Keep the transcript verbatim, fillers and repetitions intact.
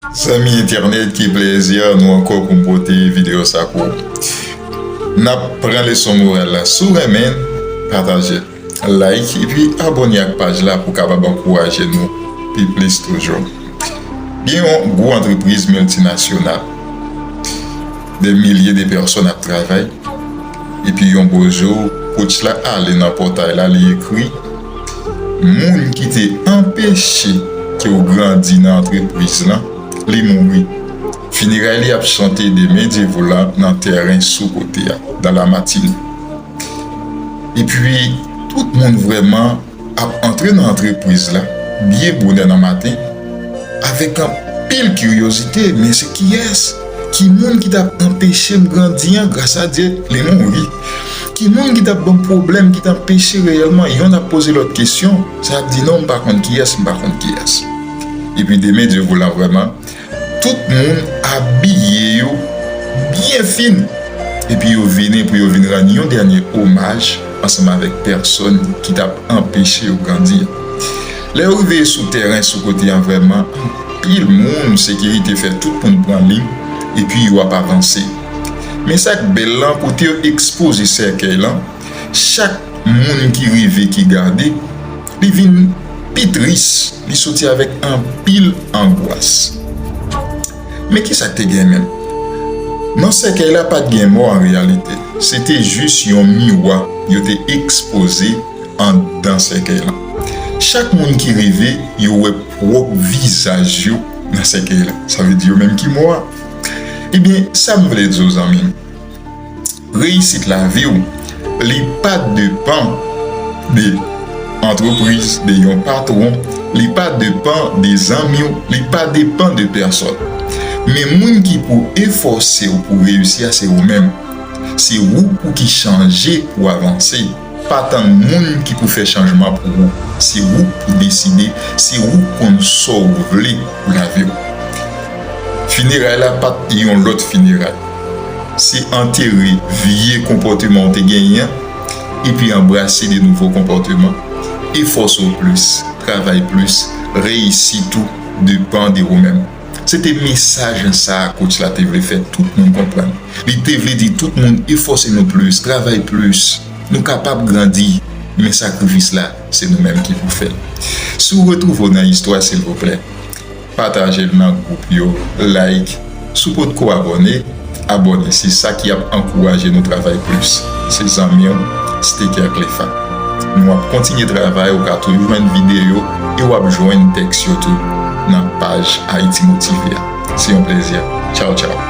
Zanmi entènèt, ki plèzi nou ankò pou m pote videyo sa pou ou. N ap pran leson moral la. Si w renmen, pataje l, like, epi abòne ak paj la pou w kapab ankouraje nou pi plis toujou. Gen yon gwo antrepriz miltinasyonal. Dè milye de pèsòn ap travay. Epi yon bo jou, coach la ale nan pòtay la, li ekri, moun ki te anpeche ke w grandi nan antrepriz lan, li mouri. Fineray li ap chante demen Dye volan nan tèren sou kote a, dans la matinée. Epi, tout moun vrèman ap antre nan antrepriz la byen bonè nan maten, avèk anpil kiryozite, men se kiyès? Ki moun ki t ap anpeche m grandi an? Gras a Dye, li mouri. Ki moun ki t ap ban m pwoblèm, ki t anpeche reyèlman? Yonn ap poze lòt kesyon, sa ap di, non, m pa konn kiyès, m pa konn kiyès. Epi demen Dye volan vrèman, tout moun abiye yo byen fin. Epi yo vini pou yo vin rann yon dènye omaj ansanm avèk pèsòn ki t ap anpeche yo grandi an. Lè yo rive sou tèren, sou kote an vrèman, anpil moun, sekirite fè tout moun pran liy, epi yo ap avanse. Men sa k bèl lan, kote yo ekspoze sèkèy lan, chak moun ki rive, ki gade, li vin pi tris, li soti avèk anpil angwas. Men kisa k te gen menm? Nan sèkèy la, pa t gen mò an reyalite. Se te jis yon miwa yo te ekspoze anndan sèkèy lan. Chak moun ki rive, yo wè pwòp vizaj yo nan sèkèy la. Sa vle di yo menm ki mò a. Ebyen, sa m vle di w, zanmi m, reyisit lavi w, li pa depann de antrepriz, de yon patwon, li pa depann de zanmi w, li pa depann de pèsòn. Men moun ki pou efòse w pou reyisi a, se ou menm. Se ou pou ki chanje pou avanse. Pa tann moun ki pou fè chanjman pou ou. Se ou pou deside, se ou konn sa w vle pou lavi w. Fineray la pa t yon lòt fineray. Se antere vye konpòteman w te genyen an, epi anbrase de nouvo konpòteman. Efòse w plis, travay plis, reyisit ou depann de ou menm. Se te mesaj sa a coach la te vle fè tout moun konprann. Li te vle di tout moun efòse nou plis, travay plis. Nou kapab grandi, men sakrifis la, se nou menm ki pou fè l. Si w retwouve w nan istwa, silvouplè, pataje l nan gwoup yo, like. Si w potko abòne, abòne. Se sa ki ap ankouraje nou travay plis. Se zanmi w, Steker Clefa. Nou ap kontinye travay, ou ka toujou jwenn videyo e w ap jwenn tèks yo tou nan paj Ayiti Motive a. Se yon plezi. Tchaw, tchaw.